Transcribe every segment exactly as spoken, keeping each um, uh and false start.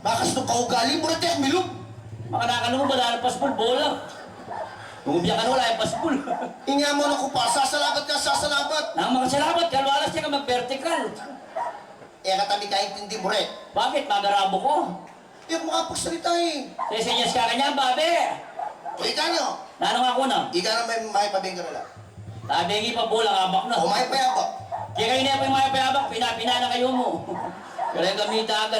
Bakas nung kaugali mu, reti, milub. Makanakan mu, wala nang pasbul, bola. Nung biyakan, wala nang pasbul. Inya mu, naku pa, sasalabat ka, sasalabat. Nang makasalabat ka, lualas ya ka mag-vertical. E ka ta mikaintindi, mure. Bakit? Magarabo ko. Di ku makapagsalita, e. Sesenyas ka kanyan, babe. O, ika no? Nanu nga ku na? Ika na may, may pabeng ka na la. Tabengi pa, bolang abak na. O, may payabak. Kaya kayu ne pu ing may payabak, pina-pina na kayu mu. Kaya gamita ka.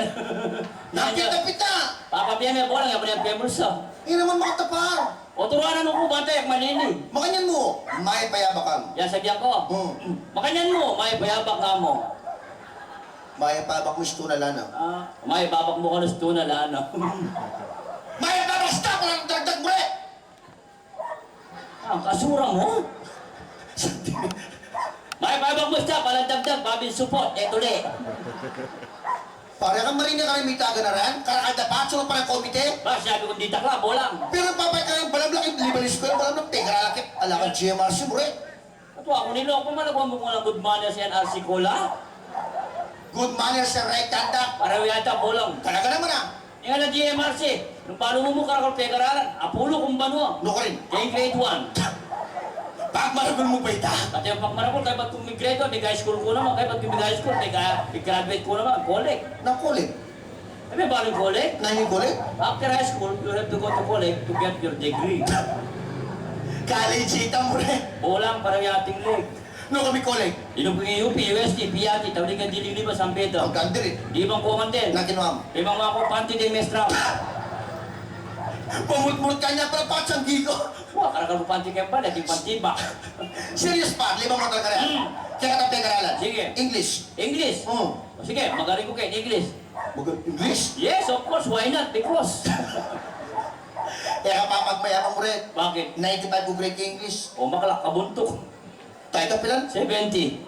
Napita-pita. Papabiyan me, bolang, ya mu ne pemulsa. Ini naman makatapar. O, turuan na nu ku, bantay ak malili. Makanyan mu, may payabak ka. Ya, sabian ku. Hmm. Makanyan mu, may payabak ka mu. May payabak mu, stu na lana. Ah, may payabak mu kanu, stu na lana. May payabak, stu, walang dagdag, mure. Ah, kasura mu? May payabak mu, stu, walang dagdag, babin supot, e tuli. Pare, kang marine ka rin, mitaga na rin. Karakal da pa, tsura pa ng komite. Ba, sabi ku, ditak la, bolang. Pero papay ka ng balamlak, yung libalis ko yung balamlak, teka, lalaki, ala kang G M R C, mure. Atu aku, niloko pa, malagwa mu ku lang good manners yan, R C Cola. Good manners and right conduct. Pareho yata, bolang. Talaga naman, ah. Ing ala G M R C, nung balu mu mu karakal pekaralan, apulu kung banua. Nukarin? Keng grade one. Pagmaragul mu pa ita? Pati pagmaragul, kaybat ku mig grade one, mig high school ku naman, kaybat ku mig high school, mig, ah, mig graduate ku naman, college. Na college? E, me balu ing college? Nanu ing college? After high school, you have to go to college to get your degree. College ita, mure. Bolang, pareho ya ating leg. Nu ka mig college? Inung ku king U P, U S T, P R T, tauli kang diling liba, San Pedro. Ang ganda rin. Di bang ku man din. Natin, ma'am. Di bang ku panty din, mestra. Pamurut-murut ka niya, pala patsang gigo. Wa, karakal ku panty keng bale, di panty ba? Serious pa, lima mo talaga rin. Hmm. Kaya ka tabi karalan. Sige. English. English? Hmm. O, sige, magaling ku keng English. Mag-, English? Yes, of course. Why not? Because. E ka pa pagmayabang, mure. Bakit? Ninety-five ku grade keng English. O, makalak, kabuntuk. Tayo ka pilan? Seventy.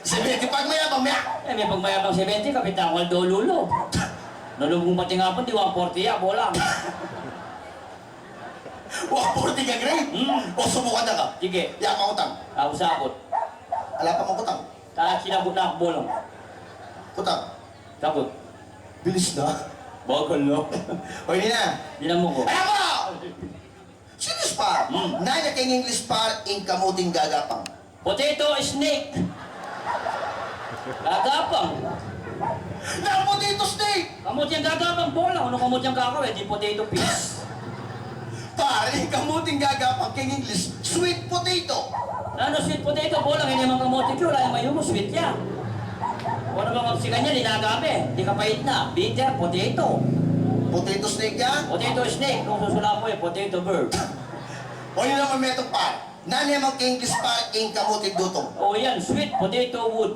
Seventy pagmayabang, maya. E, me pagmayabang seventy, kapitan ku, Aldo Lulo. Nanu kung pati nga pun, di one forty ya, bolang. One forty ka grade? Hmm. O, subukan na ka. Sige. Ya, mangutang. Aku sakut. Ala pa mangutang. Ta, sinagot na aku, bolang. Kutang. Sagot. Bilis na. Bagal na. O, ini na. Ini na mu ku. Ayan po! Serious pa? Hmm. Nanu ya keng English, par, ing kamuting gagapang? Potato snake. Gagapang. Na potato snake! Kamuting gagapang, bolang. Nanu kamuting gagapang, e di potato peas. Pare, ing kamuting gagapang keng English, sweet potato. Nanu sweet potato, bolang? Ini mang kamuting yu, ala yang mayumu, sweet ya. O, nanu bang kapsikan ya, linaga me, di kapait na, bitter potato. Potato snake ya? Potato snake, nung susula mu, e, potato bird. O, ini naman metung, par. Nanu ya mang keng English, par, ing kamuting dutung? O, yan, sweet potato wood.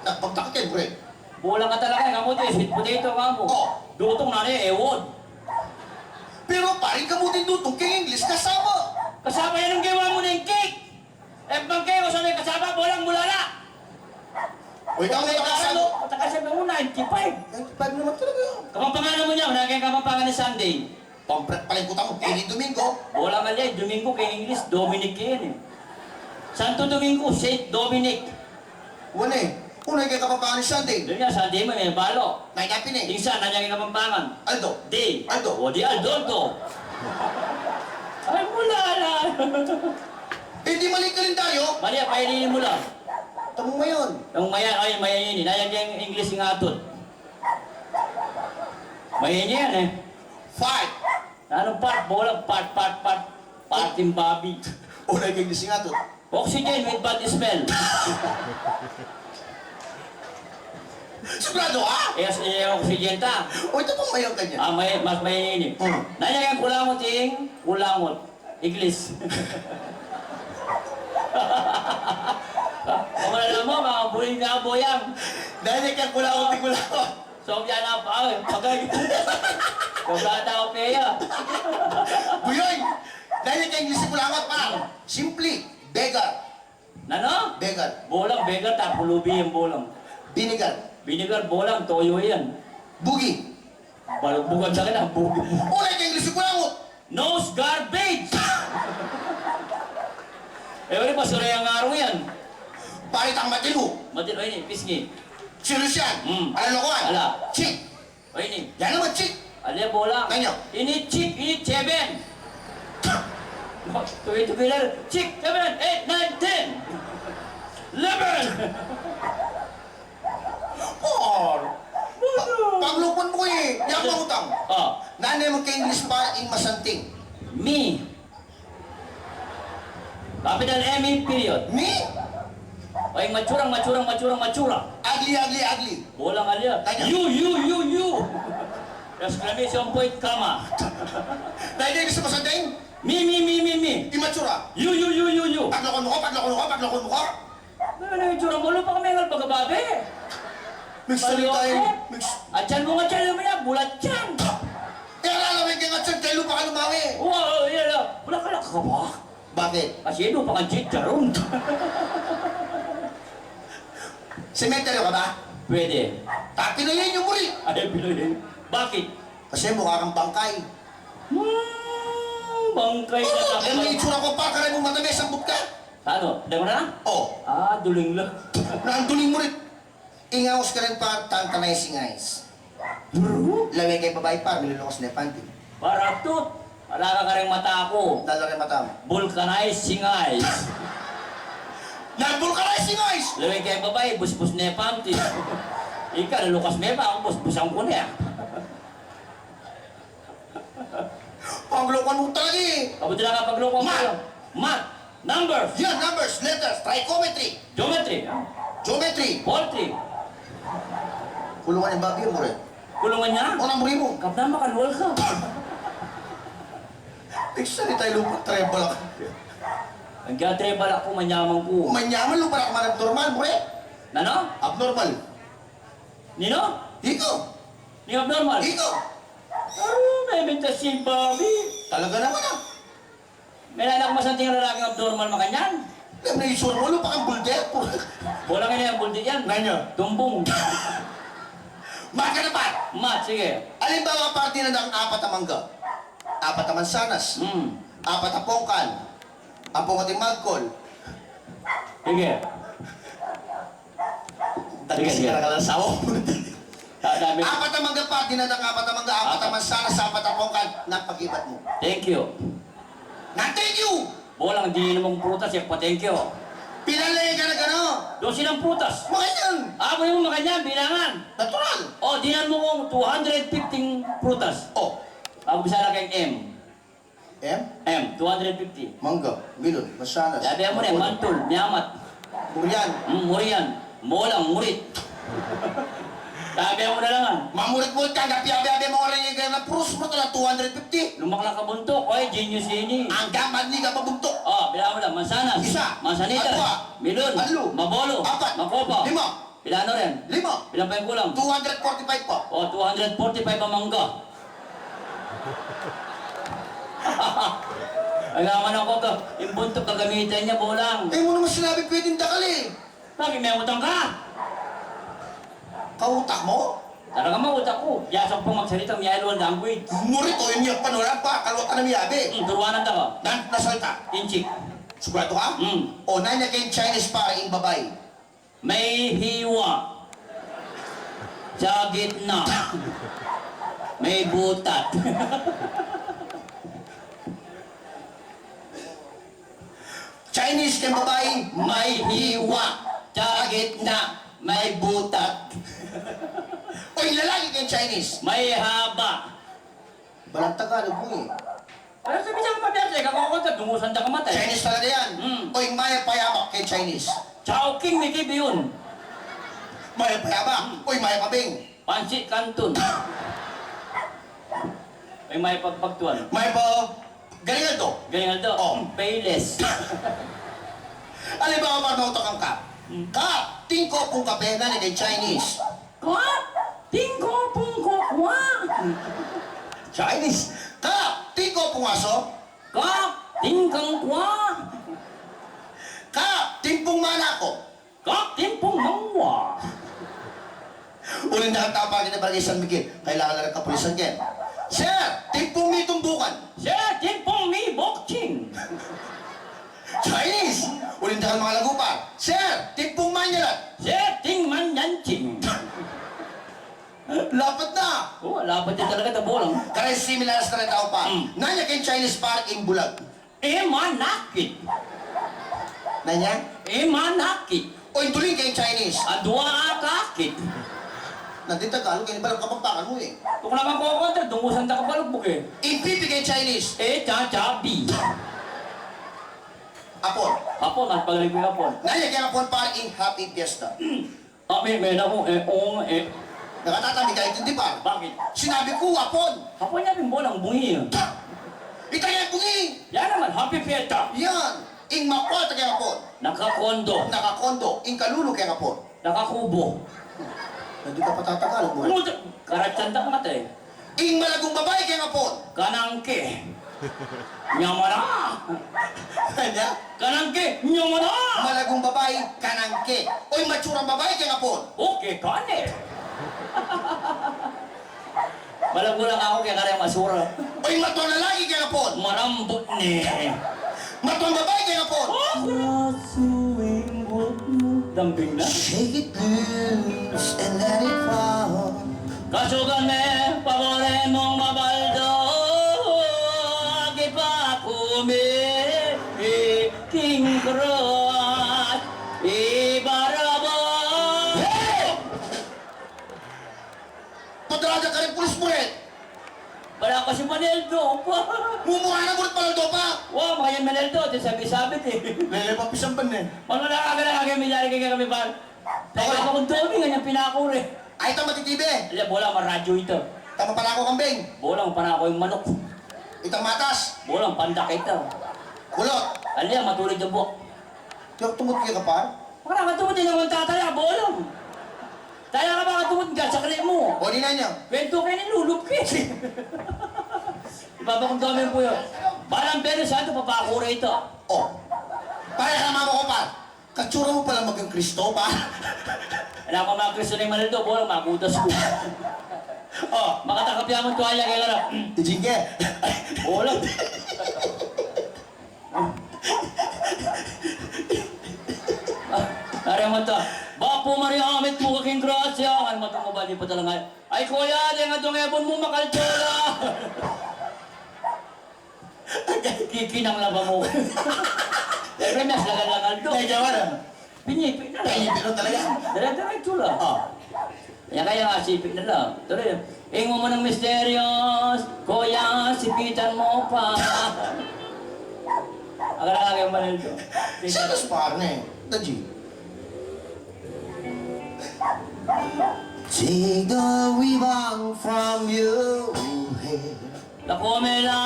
Nagpagtakit, pre. Bolang ka talaga, e, kamuti, sweet potato ka mu. O. Dutung, nanu ya, e, wood. Pero, pare, ing kamuting dutung keng English, cassava. Cassava yan, nung gawa mu na ing cake. E, bang cake, o, saan ing cassava, bolang, bulala. O, ikaw, may cassava. Matakas yan, ninety-five. Ninety-five naman talaga yan. Kapampangan mu niya, nanu keng Kapampangan ning Sunday? Pampret pala ing kutang mu, e di Domingo. Bolang ali, Domingo keng English, Dominic yan, e. Santo Domingo, Saint Dominic. Wane, nanu keng Kapampangan ning Sunday? Dun ya, Sunday mu, me balu. Nanu ya pin e? Ing Sun, nanu ya keng Kapampangan? Aldo. Day. Aldo. O, di Aldo, Aldo. Ay, mula na. E di mali ing kalendaryo? Mali, pailili mu la. Tamung mayan. Tamung mayan, ay, mayan ini. Nanu ya keng English ing atut? Mayan yan, e. Fart. Nanung fart, bolang? Fart, fart, fart. Fart ing babi. Nanu ya keng English ing atut? Oxygen with bad smell. Sigurado ka? Yes, e, oxygen ta. O, ita pang mayan kanyan. A, may, mas mayan ini. Hmm. Nanu ya keng kulangut ing kulangut? English. Kung alam mo, mga buling nga, boyang. Nanu ya keng kulangut ing kulangut? Sofia na pa, ay, pagay. Sofia na pa, ya. Buyoy! Nanu ya keng English ing kulangut, par? Simply, beggar. Nanu? Beggar. Bolang, beggar, ta pulubi yan, bolang. Vinegar. Vinegar, bolang, toyo yan. Bugi. Balbugan sa akin, ang bugi. Nanu ya keng English ing kulangut? Nose garbage! E, wari, basura yang arung yan. Pare, itang matilu. Matilu, ini, pisngi. Serious yan? Hmm. Ala, lokohan? Ala. Cheat. O, Ini. Yan naman, chick. Alia, bolang. Kanyo? Ini chick, ini seven. Tuwi-tuwi lang. Chick, seven, eight, nine, ten. Eleven. Por. Ano? Paglukwan mu e. Yan, pautang. Ah. Nanu mu keng English, par, ing masanting? Me. Capital M E, period. Me? O, ing matsura, matsura, matsura, matsura. Ugly, ugly, ugly. Bolang, alia. Kanyo? You, you, you, you. Exclamation point, comma. Nanu ing masanting? Me, me, me, me, me. Ing matsura? You, you, you, you, you. Paglukwan mu ko, paglukwan mu ko, paglukwan mu ko. Nanu ing itsura mu? Lupa ka mengal, baga babe. Mix salita e. Mix. Atyan mu, atyan mu ya, bulat yan. E, ala, ala, mix salita e, lupa ka lumawe. Wa, o, iya la. Bulaklak ka ba? Bakit? Kasi lupa kang chicharon. Sementeryo ka ba? Pwede. Tapi na yan yung muri. Ay, pinoy. Bakit? Kasi mukha kang bangkay. Hmm, bangkay na. Oo, e, may itsura ko, par, karay mu mata, may sambut ka. Ano? Demo na? O. Ah, duling la. Nanduling mu rin. Ing aus karin, par, tantanizing eyes. Bro? Lawen keng babai, par, milulukas ne panty. Para tut. Ala ka karing mata ku. Lala karing mata mu. Vulcanizing eyes. Nanu vulcanizing eyes? Lawen keng babai, busbus ne panty. Ika, lulukas me pa, aku busbusan ku ne. Paglukwan mu talaga e. Abu talaga paglukwan mu. Math. Math. Numbers. Yan, numbers, letters, trigonometry. Geometry. Geometry. Poultry. Kulungan ing babi mu, e. Kulungan ne? O, nanu mu rin mu? Kapag na makanwal ka. Mix salita e, lupa, trebalak. Ing trebalak ku, manyaman ku. Manyaman, lupa, abnormal mu rin. Nanu? Abnormal. Ninu? Ikaw. Ning abnormal? Ikaw. Aru, memintas ing babi. Talaga naman, a. Melalak masanting a lalaking abnormal makanyan. Alam na itsura mu, lupa kang bulder. Bolang, ini yang bulder yan. Nanu? Tumbung. Math ka na, par. Math, sige. Alimbawa, par, dinan dang apat a mangga, apat a mansanas, hmm, apat a pongkan, ampong ating magkol. Sige. Sige, sige. Tagis ka na ka lang sa asawa mu. Apat a mangga, par, dinan dang apat a mangga, apat a mansanas, apat a pongkan, nanu pakibat mu? Thank you. Nanu thank you? Bolang, dinan mung prutas, e pa thank you. Pilan la e, gana-gana? Dose lang prutas. Makanyan. A, buri mu makanyan, bilangan. Natural. O, dinan mu kung two hundred fifty prutas. O. Aku bisa la keng M. M? M, two hundred fifty. Mangga, melon, mansanas. Yabe mu ne, mantul, miyamat. Murian. Hmm, murian. Molang, murit. Yabe mu na lang, a. Mamurit-murit ka, anggang piyabe-yabe mu rin ing gana, purus mu talaga, two hundred fifty. Lumaklak a buntuk, oy, genius ini. Anggang manyaman a buntuk. O, bilangan mu na, mansanas. Isa. Mansanitas. Adwa. Melon. Atlu. Mabolo. Apat. Makopa. Lima. Pilan na rin? Lima. Pilan pa ing kulang? Two hundred forty-five pa. O, two hundred forty-five a mangga. Ala, man aku ka, ing buntuk gagamitan ne, bolang. E mu naman sinabi pwedeng dakal e. Bakit, mengutang ka? Kautak mu? Talaga, mautak ku. Biasa ku pang magsalita, miyayaliwan language. Murit o, inya pa, wala pa, kaluatan na miyabe. Hmm, turuanan ta ka. Nan, nasalta. Inchik. Sigurado ka? Hmm. O, nanu ya keng Chinese, pare, ing babai? May hiwa. Sa gitna. May butat. Chinese keng babai, may hiwa. Sa gitna, may butat. Oy, lalaki keng Chinese. May haba. Balang Tagalog mu e. Ala, sabi sa kapatid, e, kakuha ko sa dungusan da kamata e. Chinese talaga yan. Hmm. Oy, mayap a yabak keng Chinese. Chowking, Mickey Biyun. Mayap a yabak. Hmm. Oy, mayap a bing. Pansit Canton. Oy, mayap a pagtuan. Mayap a galingan do. Galingan do. O. Hmm, Payless. Alimbawa, pag nautak kang kap. Hmm. Kap, tingko pung kape, nanu keng Chinese? Kap, tingko pung kokwa. Chinese. Kap, tingko pung aso. Kap, tingkang kwa. Kap, timpung manako. Kap, timpung mangwa. Uling dakal tamu, pare, keng Barangay San Miguel. Kailangan na rin kapulisan keng. Sir, timpung mi tumbukan. Sir, timpung mi boxing. Chinese. Uling dakal, mga lagu pa. Sir, timpung manyalat. Sir, ting manyanching. Lapad na. O, lapad ya talaga, ta bolang. Kareng similar sa talatang tau, par. Hmm. Nanu ya keng Chinese, par, ing bulag? Imanakit. Nanu ya? Imanakit. O, ing duli keng Chinese? Adua akakit. Nanu ing Tagalog, e, balu Kapampangan mu, e. Tuknang kokontra, dungusan ta kabalugbug, e. Ing pipi keng Chinese? E, chachabi. Apon. Apon, mas pagaling ku ing Apon. Nanu ya keng Apon, par, ing Happy Fiesta? A, me, me, naku, e, ong, e. Nakatata, mi kaintindi, par. Bakit? Sinabi ku, Apon. Apon ya pin, bolang, bungi. Ita ya bungi. Yan naman, Happy Fiesta. Yan. Ing makwa, ita keng Apon. Nakakondo. Nakakondo. Ing kalulu keng Apon. Nakakubo. Nanu ing kapatatagalug mu? Muta, karatsan ta matay. Ing malagung babai keng Apon. Kanangke. Nyamara. Anya? Kanangke, nyamara. Malagung babai, kanangke. O, ing matsurang babai keng Apon. Okay, kane. Malagu lang aku kaya kareng matsura. O, ing matuang lalaki keng Apon. Marambut ne. Matuang babai keng Apon. Aku. Dambing na. Shake it loose and let it fall. Kasugan me, pabore mung mabaldo, aki pa kumi, i King Cross, i Barabas. Hey! Padrada ka rin, pulis mu rin. Wala kasi maneldo pa. Mumura na, murit maneldo pa. Wa, makanya maneldo, di sabi-sabi, di. Lele pa pisan pa, ne. Mano na kagana kagaya milyari kaya kami, par. Kaya ako kung domi, ganyan pinakure. Ay, ita matitibe. Ala, bola, maradyo ita. Ita mapanako kambing. Bola, mapanako yung manok. Ita matas. Bola, pandak ita. Kulot. Ala, matulid yung buwak. Yung tumut kaya ka, par? Makana ka tumut, ina mo tataya, bola. Taya ka ba ka tumut, gasakli mo. O, di na niya. Kwento kayo ni lulub ki. Ibaba kong dami po yun. Balang Biyernes Santo, papakure ita. O. Pare ka, mama ko, par. Katsura mu pala magang Kristo, par. Ala ko, mga Kristo na yung manaldo, bola, magutas ko. O. Makatakap yan mong tuwalya, kaya ka na. Ijing ke. Bola. Ah, ari mata. Bapu Maria, amit mu ka king grasya. Ano mata mo ba, di pa talaga? Ay, kuya, di nga dong ebon mu makaltola. Kikinang laba mo. Siyempre, mas lagal-lagal to. Ay, jawa na. Pinipit na lang. Pinipit na talaga. Dire-diretso lang. O. Yan kaya nga, sipit na lang. Tuloy. Ing mo nang misterios, kuya, sipitan mo pa. Ang kailangan yung manaldo. Siya, mas par, ne. Daji. Take the wibang from you. Naku, mela.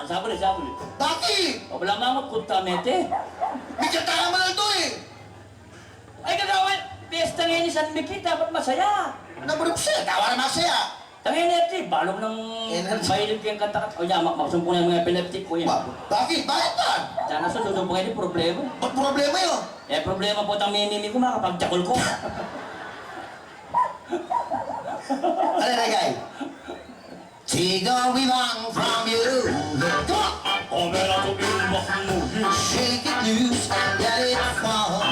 Sabri, sabri. Bakit? Wala mangut kuta mete. Mikita ka manaldo e. Ay, kagawad, piyesta ngeni San Miguel, dapat masaya. Naburuk siya, tawa na masaya. Tangin na ito, balong ng energy. Mahilig kayong kanta-kanta. O, ya, ma-, masumpong yung mga epileptic ko yan. Ba-, bakit? Bakit ba? Sana sa susumpong ini problema. Ba't problema yun? Eh, problema po, tang mimimi ko, makapagjakol ko. Ano na, guy? Take the wibang from you. Come on. Shake it loose and let it fall.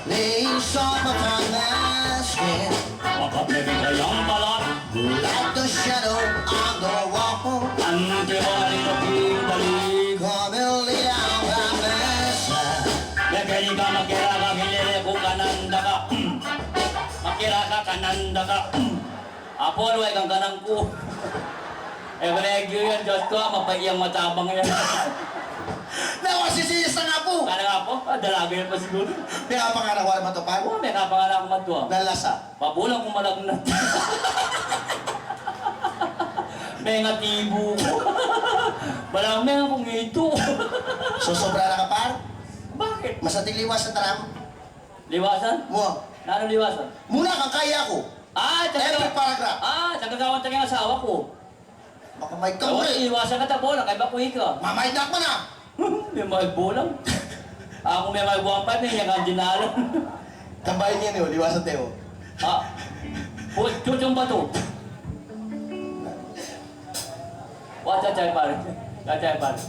Laying soft upon my skin. Like the shadow on the wall. Come and lay down by my side. Mekeni ka, makera ka, kinele ku, kananda ka. Makera ka, kananda ka. Apollo, ay kang kanang ku. E, kung nagyu yan, Diyos ko, mapait yang matabang yan. Nawa, sisiyas na nga po. Kala nga po, ah, dalaga yan pa siguro. May kapanganak wala matupan? Oo, may kapanganak ako matupan. Nalasa. Pabulang kung malagnat. May ngatibo ko. Balang may kung ito. Sosobra na ka, par? Bakit? Masating liwasan taram. Liwasan? Mo. Nanu liwasan? Muna kang kaya ko. Ah, tsaka every paragraph. Ah, tsaka gawan tayo ng asawa ko. Baka may kamay. Iwasan ka ta, bola, kay baku ika. Mamay na man, ah. May may bolang. Ako may may buwan pa, may yang ang dinalan. Tambay niya niyo, liwasan tayo. Ah. Pu-, chuchong bato. Wa, cacay, pare. Cacay, pare.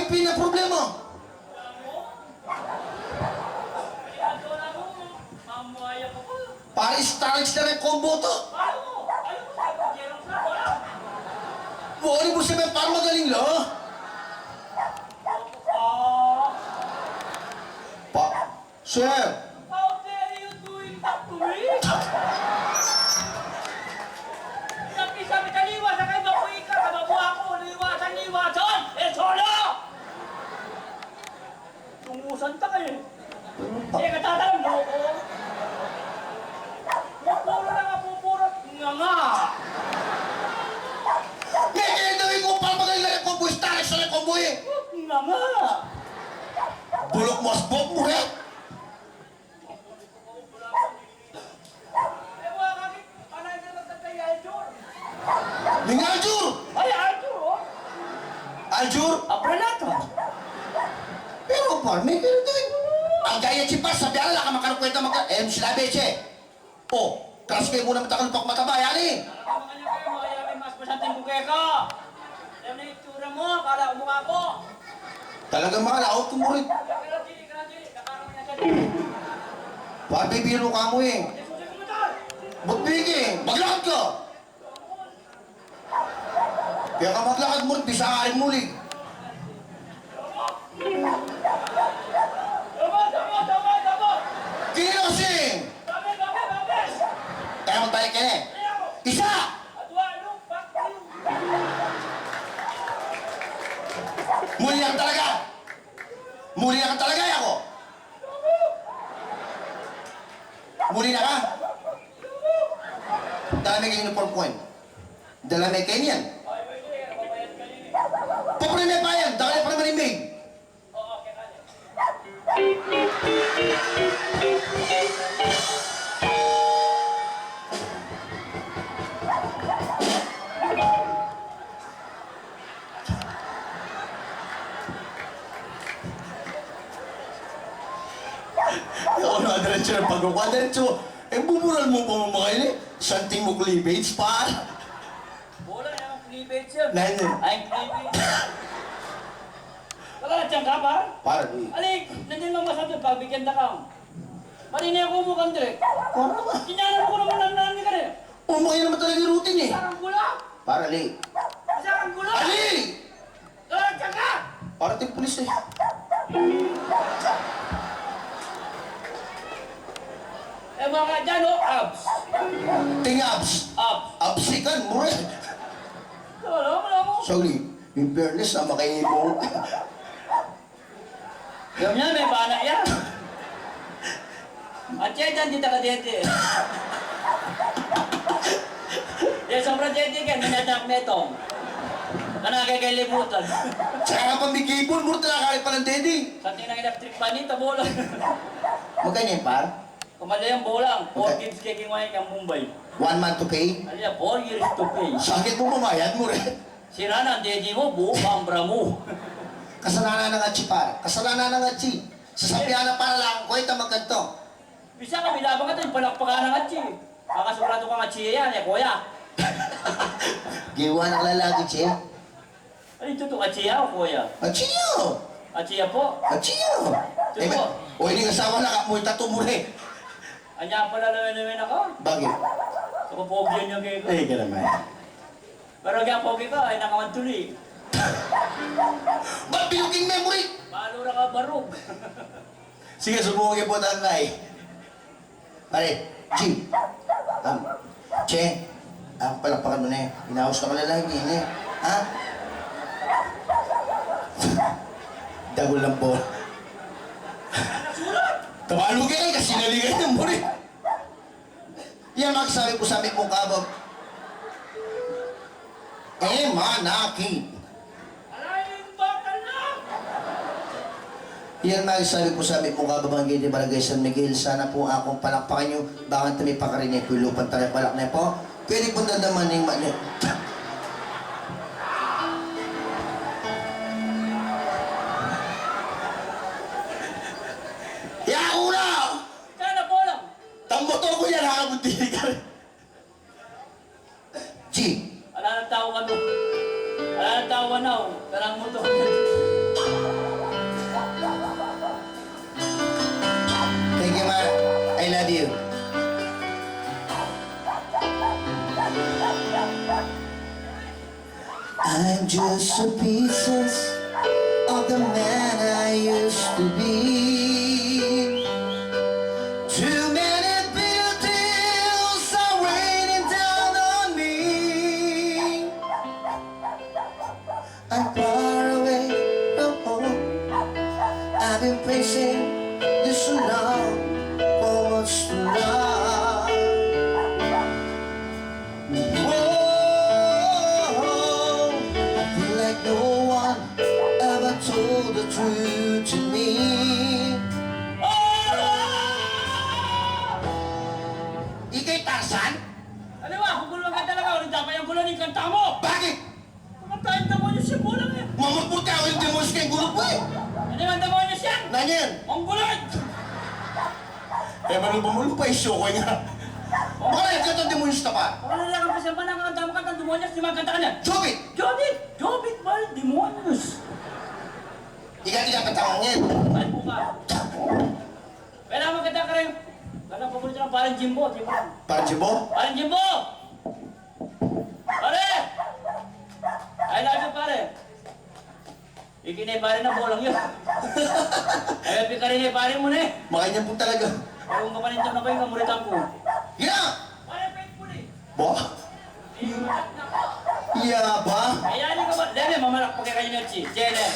Pin a problema? Pare, Starlux na rin combo to. Wari mu sabihin, pare, magaling la. Pa, sir. How dare you doing that to me? Sabi-sabi, taliwa sa kay babuy ka, sa babu ako, liwasan, liwasan, eh, solo! Tungusan ta kayo. Eh, katatalan mo ko. Pupuro na nga, pupuro. Nga nga. May kaya daw yung kupal, magaling na yung combo, Starlux na yung combo eh. Nga nga. Bulok mo, asbok mo, eh. Ning Aljur! Ay, Aljur, oh. Aljur? Abranata. Pero, par, may pero din. Ang gaya si Par, sabi ala, laka makarukwenta maka-, eh, sila Beche. Oh, crush kayo muna matakal pag mataba, yan eh. Talaga, mga laot ko, murit. Pabibiru ka mu eh. Ba't bigi? Maglakad ka! Kaya ka maglakad, murit, bisa ka rin muli. Kinosing! Kaya magbalik ka na eh. Isa! Muli na ka talaga! Muli na ka talaga, ako! Muli na ka? Dala me keng uniform ku. Dala me keng yan. Papremya pa yan. Dala me pa naman yung maid. Ako na diretso ng pagkukuha. Diretso, eh, bubural mu pa mu mga ini. Santing mu cleavage, par. Wala, yung cleavage yan. Nani? Ay, cleavage. Wala, diyan ka, par? Par, di. Ali, nandiyan lang masabi, pagbigyan na ka. Marini ako mu kan direk. Wala ba? Kinyanan ko naman ang nani ka rin. Umay naman talaga yung routine eh. Sarang gula. Par, ali. Sarang gula. Ali! Para ting pulis eh. Eh, mga dyan, oh, abs. Ting abs. Abs. Absikan mu rin. Wala, wala mo. Sorry. In fairness, ah, makaibong. Yung niya, may bana yan. At siya dyan, di taga dede. Yung sobra dede ka, minadyak metong. Kana kay kay libutan. Tsaka nga pamigibon, murta na kaya palang dede. Sa tinang electric panita, bola. Magkano yan, par? Kumali ang bola, four games kay King Wayne kang Mumbai. One month to pay? Aliya, four years to pay. Sakit mu, mamayad mu rin. Sira na ang dede mu, buo pa ang bra mu. Kasalanan ng atsi, par. Kasalanan ng atsi. Sasabihan na para lang, kuya, ita magkanto. Bisa kami labang ito, yung palakpakan ng atsi. Baka sigurado kang atsi yan, eh, kuya. Giwa ng lalaki, che. Ay, ito to, atsi ya, o kuya? Atsi ya. Atsi ya po? Atsi ya. Ito po. O, ini asawa na, multa to mu rin. Anya pala naman naman ako. Bakit? Sa kapogian niya kayo. Ay, ka naman. Pero kaya pogi ka, ay nakawan tuli. Ba't binuking memory? Balo na ka barog. Sige, subukan kayo po, tatay. Pare, G. Am, Che, ang palakpakan mu na eh. Inaus ka pala lagi, eh. Ha? Dagul lang po. Tabalu ka eh, kasi naligan ng buri. Yan magsabi ku sa mi mukha ba? Eh, manaki. Yan magsabi ku sa mi mukha ba, mga gidi, Barangay San Miguel, sana po akong palakpakan nyo. Bakit tumi pakarin eh, kung lupang tayo palak na po. Pwede pong dandaman yung ma-, Ya, una! Sana po lang. Tambo to ko yan, ha? Kabunti ka. G. Ala ng tao ka doon. Ala ng tao ka na, oh. Tarang mo to. You. I'm just a pieces of the man I used to be. Too many buildings are raining down on me. I'm far away from home. I've been praising you so long for much too long. Oh, I feel like no one ever told the truth to me. Ika'y Tarzan? Ano ba? Kung gulong ka talaga, ulit dapat yung gulong yung kanta mo. Bakit? Mga tayong demonyos yung gulong eh. Mamagput ka, ulit demonyos kayong gulong ko eh. Ano yung demonyos yan? Nanya yan? Ang gulong! Eh, malu ba, malu pa isyo ko nga. Baka lang ka itong demonyos na pa. Baka lang ka pa siya pa nakakanta mo kantang demonyos, di magkanta ka na. Jobit! Jobit! Jobit ba yung demonyos? Ika, ika, kanta ko ngayon. Ay, buka. Kailangan magkanta ka rin. Kanta paborito ng parang Jimbo, Jimbo. Parang Jimbo? Parang Jimbo! Pare! I love you, pare. Iki ne pare na bolang yun. Ay, pika rin ne pare mo ne. Makanya po talaga. Ay, kung kapaninta na pa yung kamuritan ko. Yeah! Pare, pet po ne. Ba? Iya ba? Mayari ka ba? Dali, mamalak pa kaya kayo na si Jenny.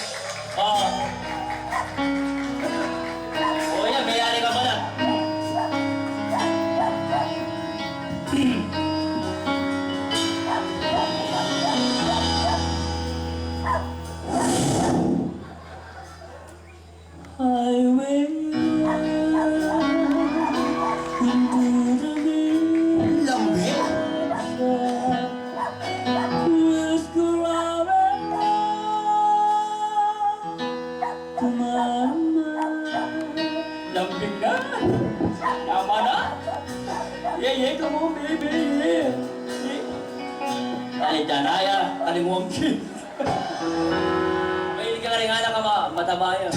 Oh. Oh, yan, mayari ka ba na? Highway. Lambing? Lambing na. Tama na. Ye, ye, come on, baby, ye. Ye. Ay, dyan, ay, ah, kalimuang ki. Mahilig ka rin nga lang, ama, mataba yan.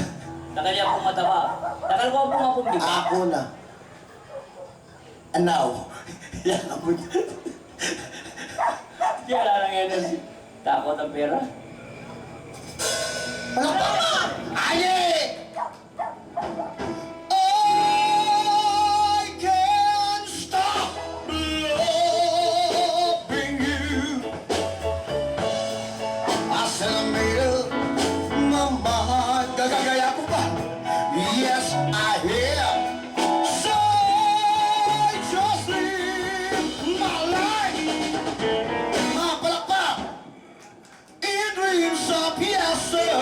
Takal yan pong mataba. Takal ko pong mapundi. Ako na. Anaw. Yan ang pundi. Kaya lang energy. Takot ang pera. Palakpakan! Aye! I can't stop loving you. I said I made up my mind. Gagagaya ko pa. Yes, I have. So I just live my life. Mga palakpak. In dreams of yesterday.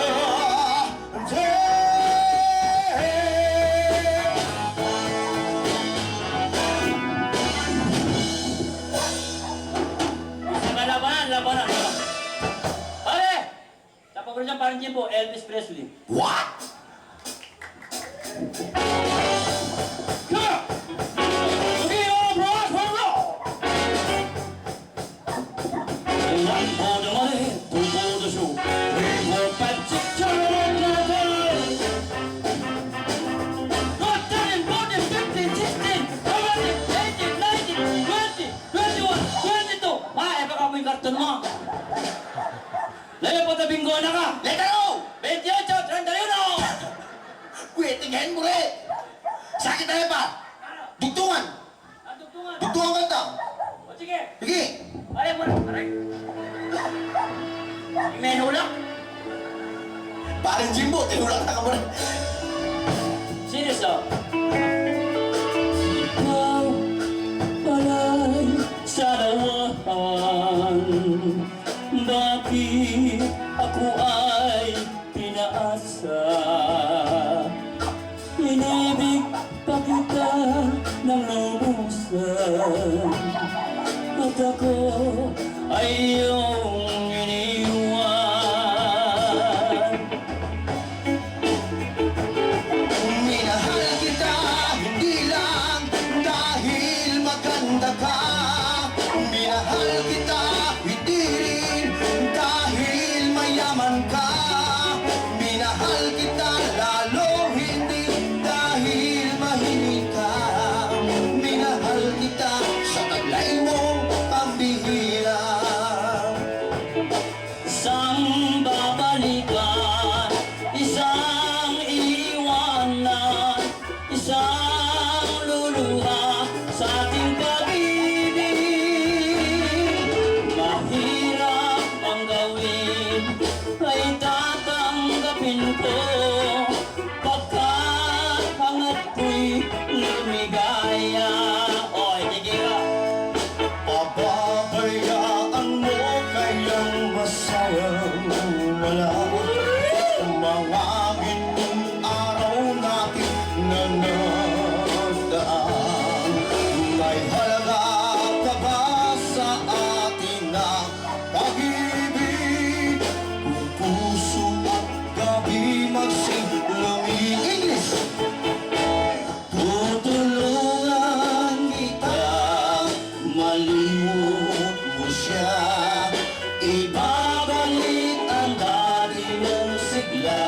Isa na labanan, labanan. Pare! Tapos ko dyan, parang Jimbo, Elvis Presley. What? Twenty-one, twenty-two. Ah, e, baka mo yung karton mo. Layo pa tabing gona ka. Letra O! Veintiocho, treinta y uno. Kuya, tingin mo rin. Sakit na pa. Dugtungan. Ah, dugtungan. Dugtungan kanta. O, sige. Sige. Pare mo na, pare. Menulak. Parang Jimbo, tinulak na ka mo na. Serious, oh. Ikaw pala'y sarawan. Bakit ako ay pinaasa? Inibig pa kita ng lubusan, at ako ay iyong iniwan. Minahal kita hindi lang dahil maganda ka. Minahal kita hindi rin dahil mayaman ka. Minahal kita lalo hindi dahil mahilig ka. Mga ginung araw natin na nagdaan, may halaga pa ba sa atin na pag-ibig? Kung puso at gabi magsilumi. English. Tutulungan kita, malimot mo siya, ibabalik ang dati mong sigla.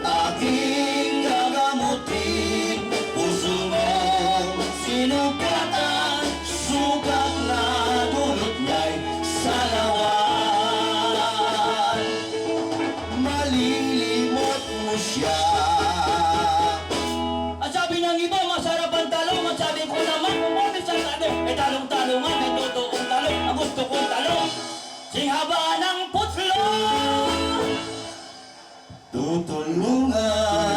Aking gagamutin, puso mong sinugatan, sugat na dulot niya'y salawan. Malilimot mo siya. Ang sabi ng iba, masarap ang talong. Ang sabi ko naman, kung kami sa sabi, eh, talong-talong nga, may totoong talong. Ang gusto kong talong, sing haba ng putlong. Tutulungan